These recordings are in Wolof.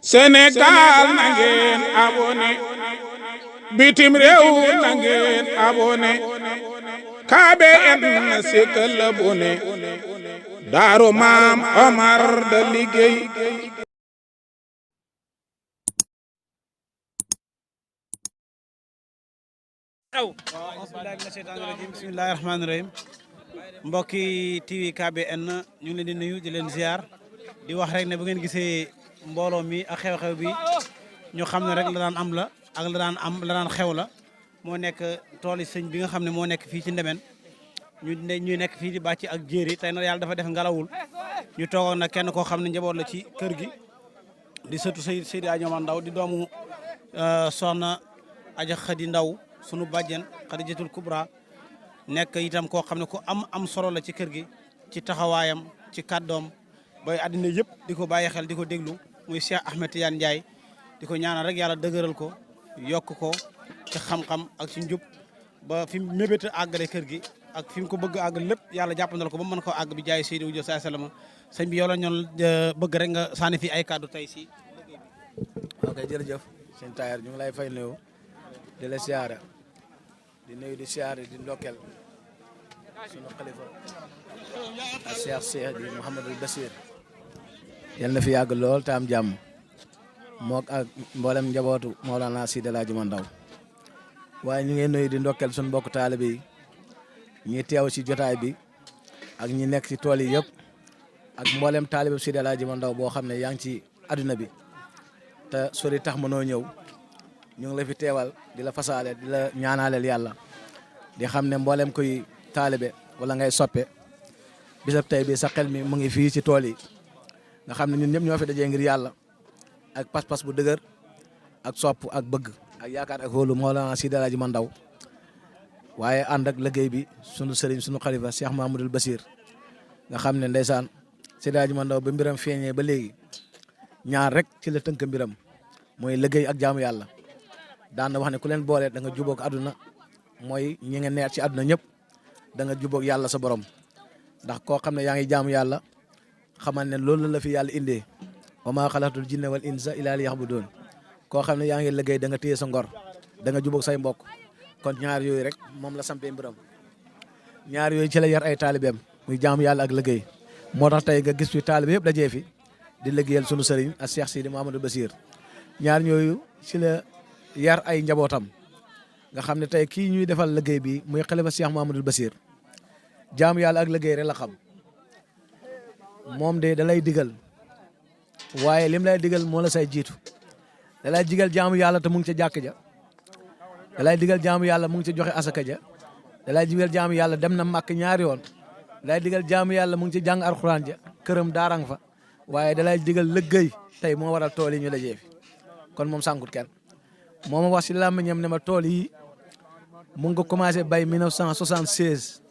Sénégal na ngeen abonné bitim réew na ngeen abonné KBN sikkal abonné Daaru Maam Omar da liggéey bismillahi rahmaani rahim mbokki TV KBN ñu ngi leen di nuyu di leen ziar di wax rek ne bu ngeen gisee mbooloo mi ak xew-xew bi ñu xam ne rek la daan am la ak la daan xew la moo nekk tooli sëñ bi nga xam ne moo nekk fii ci Ndemen ñuy nekk fii di bàcc ak jéeri tey nag yàlla dafa def ngalawul ñu toogoon nag kenn koo xam ne njaboot la ci kër gi di sëtu Seydi Aji Omar Ndaw di doomu soxna Aja Xadi Ndaw sunu bàjjen Xadijatul Kubra nekk itam koo xam ne ku am solo la ci kër gi ci taxawaayam ci kàddoom bay àddina yëpp di ko bàyyi xel di ko déglu muy Cheikh Ahmed Tidiane Ndiaye di ko ñaanal rek yàlla dëgëral ko yokk ko ci xam-xam ak ci njub ba fi mu mébét a àggale kër gi ak fi mu ko bëgg a àggal lépp yàlla jàppandal ko ba mën koo àgg bi jaay Seydou Diop saa salama sëñ bi yow la ñoon bëgg rek nga sànni fi ay kàddu tey si liggéey bi. ok jërëjëf sëñ Tayer ñu ngi lay fay nuyu di la siyaare di nuyu di siyaare di ndokkeel sunu xalifa ak Cheikh di Mouhamadul Bassir yal na fi yàgg lool te am jàmm mook ak mboolem njabootu Mawlana Seydi El Hadji Omar Ndaw waaye ñu ngi nuyu di ndokkeel sunu mbokk taalibe yi ñi teew ci jotaay bi ak ñi nekk ci tool yi yëpp ak mboolem taalibe Seydi El Hadji Omar Ndaw boo xam ne yaa ngi ci adduna bi te sori tax mënoo ñëw ñu ngi la fi teewal di la fasaale di la ñaanaaleel yàlla di xam ne mboolem koy taalibe wala ngay soppe bisab tey bi sa xel mi mu ngi fii ci tool yi nga xam ne ñun ñëpp ñoo fi dajee ngir yàlla ak pas-pas bu dëgër ak sopp ak bëgg ak yaakaar ak xoolu Mawlana Seydi El Hadji Omar Ndaw waaye ànd ak liggéey bi sunu sëriñ sunu xalifa Cheikh Mahamadul Basir nga xam ne ndeysaan Seydi El Hadji Omar Ndaw ba mbiram feeñee ba léegi ñaar rek ci la tënk mbiram mooy liggéey ak jaamu yàlla daan na wax ne ku leen boole da nga jubóog àdduna mooy ñi nga neer ci àdduna ñëpp da nga jubóog yàlla sa borom ndax koo xam ne yaa ngi jaamu yàlla xamal ne loolu la fi yàlla indee wa maa xalaqtul jinna wal insa illa liya'budun koo xam ne yaa ngi liggéey da nga téye sa ngor da nga jubóog say mbokk kon ñaar yooyu rek moom la sampee mbiram ñaar yooyu ci la yar ay taalibeem muy jaamu yàlla ak liggéey moo tax tey nga gis fi taalibe yëpp dajee fi di liggéeyal sunu sëriñ ak Cheikh Sidi Mouhamadou Bassir ñaar ñooyu ci la yar ay njabootam nga xam ne tey kii ñuy defal liggéey bi muy xalifa Cheikh Mouhamadou Bassir jaamu yàlla ak liggéey rek la xam moom de da lay digal waaye lim lay digal moo la say jiitu da lay digal jaamu yàlla te mu ngi ca jàkk ja da lay digal jaamu yàlla mu ngi ca joxe asaka ja da lay digal jaamu yàlla dem na màkk ñaari yoon da lay digal jaamu yàlla mu ngi ci jàng alxuraan ja këram daarang fa waaye da lay digal liggéey tey moo waral tool yi ñu dajee fi kon moom sànkut kenn moo ma wax si làmmiñam ne ma tool yi mu ngi ko commencé bay 1976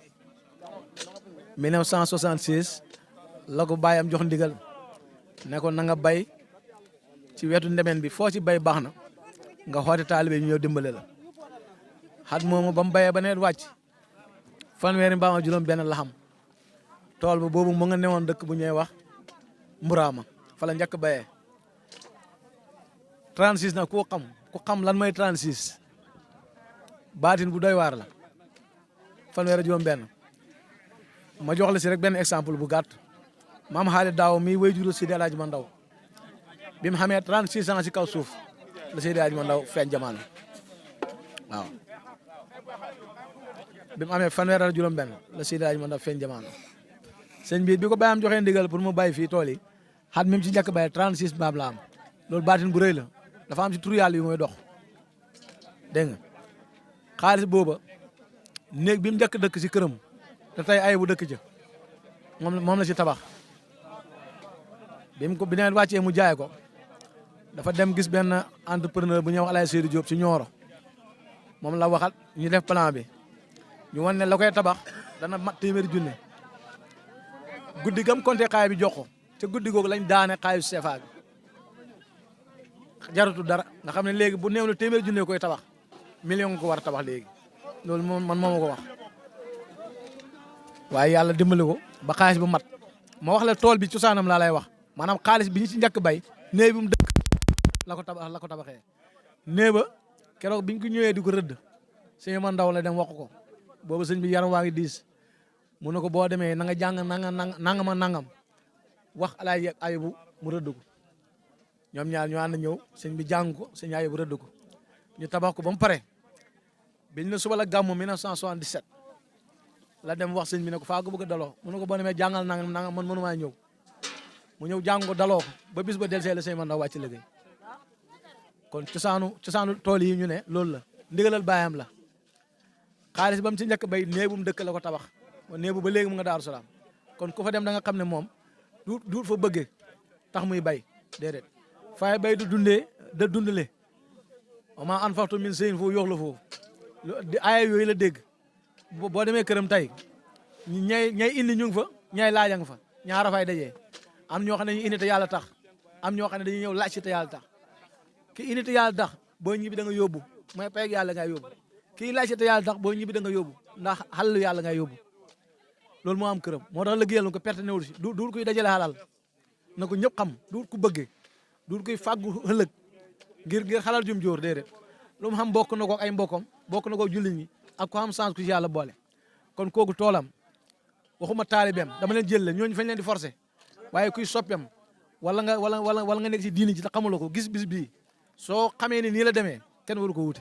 la ko bàyyam jox ndigal ne ko na nga bay ci wetu Ndemen bi foo ci bay baax na nga xoote taalibe ñu ñëw dimbale la xat moomu ba mu bayee ba nawet wàcc fanweeri mbaam ak juróom benn la xam tool ba boobu mu nga newoon dëkk bu ñuy wax Mburaama fa la njëkk bayee 36 nag ku xam lan mooy 36 baatin bu doy waar la fanweeri juróom benn ma jox la si rek benn exemple bu gàtt maam xaali daaw mi wéy juru Seydi El Hadji Omar Ndaw bi mu xamee 36 ans si kaw suuf la Seydi El Hadji Omar Ndaw feeñ jamono waaw bi mu amee fanweer ak juróom benn la Seydi El Hadji Omar Ndaw feeñ jamono sëñ bi ko bàyyam joxee ndigal pour mu bàyyi fii tool yi xat mi ci njëkk bay 36 mbaam la am loolu baatin bu rëy la dafa am ci tur yàlla yi mooy dox dégg nga xaalis booba néeg bi mu njëkk dëkk si këram te tey ay bu dëkk ja moom la si tabax bi nawet wàccee mu jaay ko dafa dem gis benn entrepreneur bu ñuy wax Alaye Seydou Diop si Nioro moom la waxal ñu def plan bi ñu wan ne la koy tabax dana mat téeméeri junne guddi gam compté xaay bi jox ko te guddi googu lañ daane xaayu CFA bi jaratu dara nga xam ne léegi bu néew la téeméeri junne koy tabax million nga ko war a tabax léegi loolu moom man moo ma ko wax waaye yàlla dimbali ko ba xaalis bu mat ma wax la tool bi cosaanam laa lay wax maanaam xaalis bi ñu ci njëkk bay néew bi mu dëkk la ko tabaxee nee ba keroog biñ ko ñëwee di ko rëdd sëñ ma ndaw la dem wax ko boobu sëñ bi yaram waa ngi diis mu ne ko boo demee na nga jàng nangama nangam wax alaay Ayibu mu rëdd ko ñoom ñaar ñu ànd ñëw sëñ bi jàng ko sëñ Ayibu rëdd ko ñu tabax ko ba mu pare biñ ne suba la gàmmu 1977 la dem wax sëñ bi ne ko faa ko bëgg a daloo mu ne ko boo demee jàngal nangam man mënumaa ñëw mu ñëw jàng ko daloo ko ba bis ba delsee la sëñ ma ndaw wàcc liggéey kon cosaanu tool yi ñu ne loolu la ndigalal baayam la xaalis ba mu ci njëkk bay néebum dëkk la ko tabax néebu ba léegi mu nga Daaru Salaam kon ku fa dem da nga xam ne moom du fa bëggee tax muy bay déedéet fay bay du dundee da dundale wama anfaqtum min shay'in foofu yox la foofu di aaya yooyu la dégg boo demee këram tey ñay indi ñu ngi fa ñay laaja nga fa ñaara fay dajee am ñoo xam ne ñu indi te yàlla tax am ñoo xam ne dañuy ñëw laaj si te yàlla tax ki indi te yàlla tax boo ñibbi da nga yóbbu mooy peeg yàlla ngay yóbbu kii laaj si te yàlla tax boo ñibbi da nga yóbbu ndax xalalu yàlla ngay yóbbu loolu moo am këram moo tax liggéeyal na ko perte newul si duul kuy dajale xalal na ko ñëpp xam duul ku bëggee duul kuy fàggu ëllëg ngir xalal jum jóor déedéet lu mu xam bokk na ko ay mbokkam bokk na ko jullit ñi ak ko xam sens ku si yàlla boole kon kooku toolam waxuma taalibeem dama leen jël ñooñu fañ leen di forcé waaye kuy soppeem wala nga nekk si diini ji te xamuloo ko gis bis bii soo xamee ni nii la demee kenn waru ko wuti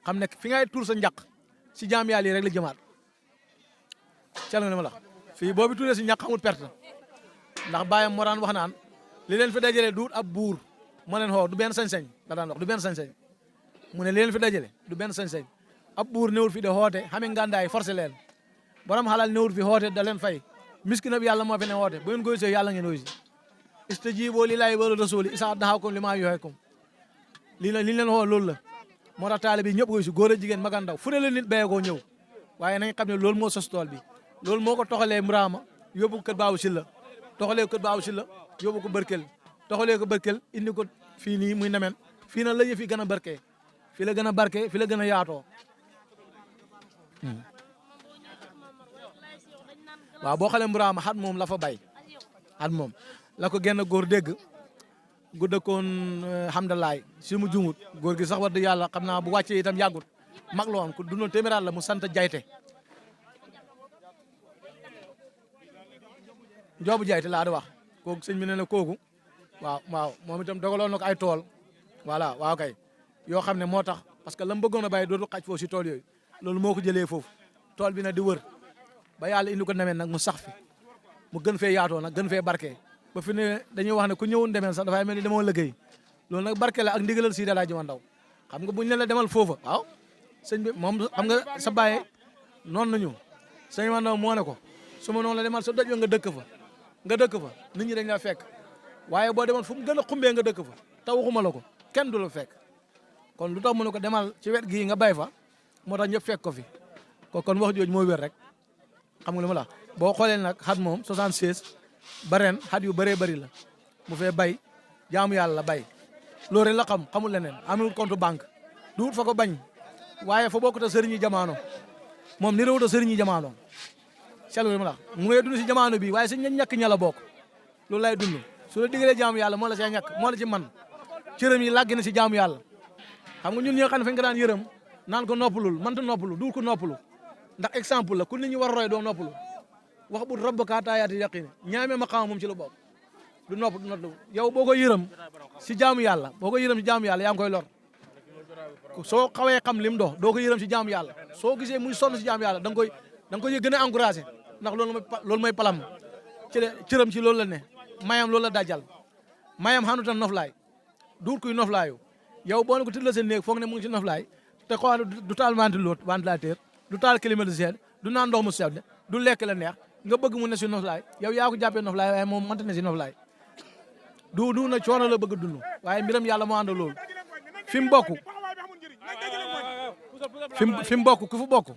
xam ne fi ngay tuur sa njaq si jaam yàlla yi rek la jëmaat cal nga ne ma la fii boobu tuuree si ñaq amul perte ndax bàyyam moo daan wax naan li leen fi dajale duut ab buur ma leen xoo du benn sañ-sañ la daan wax du benn sañ-sañ mu ne li leen fi dajale du benn sañ-sañ ab buur newul fi de xoote xame ngàndaay forcé leen borom xalal newul fi xoote da leen fay miskin bi yàlla moo fi ne xoote bu ngeen koy see yàlla ngeen woy si istajiiboo lillaahi wa rasuuli izaa da'aakum limaa yuhyiikum li leen xoo loolu la moo tax taalibe bi ñëpp woy si góor a jigéen mag ak ndaw fu ne la nit béyee koo ñëw waaye nañ xam ne loolu moo sos tool bi loolu moo ko toxalee Muraama yóbbu ko kër Baawu Silla toxalee ko kër Baawu Silla yóbbu ko Bërkel toxalee ko Bërkel indi ko fii nii muy Nemen fii na la yëf yi gën a barkee fii la gën a barkee fii la gën a yaatoo waaw boo xoolee Muraama xat moom la fa bay xat moom la ko genn góor dégg gu dëkkoon Hamdalaay si mu jumut góor gi sax wax dëgg yàlla xam naa bu wàccee itam yàggut mag la woon ku dundoon téeméeraat la mu sant Jayte Njoobu Jayte laa di wax kooku sëñ bi ne na kooku waaw moom itam dogaloon na ko ay tool voilà waaw kay yoo xam ne moo tax parce que la mu bëggoon a bàyyi dootu xaj foofu si tool yooyu loolu moo ko jëlee foofu tool bi nag di wër ba yàlla indi ko Nemen nag mu sax fi mu gën fee yaatoo nag gën fee barke ba fi ne dañuy wax ne ku ñëwoon Nemen sax dafay mel ni demoo liggéey loolu nag barke la ak ndigalal Seydi Alaaji Mandaw xam nga buñ ne la demal foofa waaw sëñ bi moom xam nga sa bàyyee noonu nañu sëñ Mandaw moo ne ko su ma noonu la demal sa doj nga dëkk fa nit ñi dañ la fekk waaye boo demal fu mu gën a xumbee nga dëkk fa te waxuma la ko kenn du la fekk kon lu tax mu ne ko demal ci wet gii nga bay fa moo tax ñëpp fekk ko fi kon wax jooju moo wér rek xam nga li ma la boo xoolee nag xat moom 76 ba ren xat yu bëree bëri la mu fee bay jaamu yàlla la bay loolu rek la xamul leneen amul compte banque duut fa ko bañ waaye fa bokkut a sëriñi jamono moom ni réwut a sëriñi jamono sellu ma la mu ngay dund si jamono bi waaye si ñàkk ña la bokk loolu lay dund su la digalee jaamu yàlla moo la see ñàkk moo la ci man cëram yi làgg na si jaamu yàlla xam nga ñun ñi nga xam ne fañ ko daan yërëm naan ko noppalul mënta noppalu duul ko noppalu ndax exemple la ku nit ñi war a roy doo noppalu wax bu rabbaka taayaati yaqin ñaamee maqaama moom ci la bokk du nopp yow boo ko yërëm si jaamu yàlla yaa ngi koy lor soo xawee xam lim dox doo ko yërëm si jaamu yàlla soo gisee muy sonn si jaamu yàlla da nga koy gën a encouragé ndax loolu mooy palam ci cëram ci loolu la ne mayam loolu la dajal mayam xanu tan noflaay duur kuy noflaayu yow boo ne ko tëdd seen néeg foog ne mu ngi ci noflaay te xaw du taal ventilateur du taal climatiseur du naan ndox mu sedd du lekk la neex nga bëgg mu ne si noflaay yow yaa ko jàppee noflaay waaye moom mënta ne si noflaay du na coono la bëgg a dund waaye mbiram yàlla moo ànd loolu fi mu bokk fi mu bokk ku fu bokk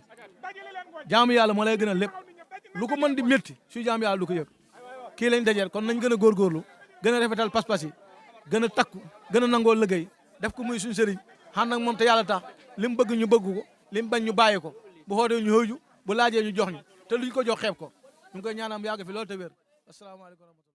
jaamu yàlla moo lay gën a lépp lu ko mën di métti su jaamu yàlla du ko yëg kii lañ dajeel kon nañ gën a góorgóorlu gën a rafetal pas-pas yi gën a takku gën a nangoo liggéey def ko muy suñu sëriñ xan nag moom te yàlla tax li mu bëgg ñu bëgg ko li mu bañ ñu bàyyi ko bu xootee ñu xëyju bu laajee ñu jox ñu te luñ ko jox xeeb ko ñu ngi koy ñaanam yàgg fi loolu te wér asalaamaaleykum.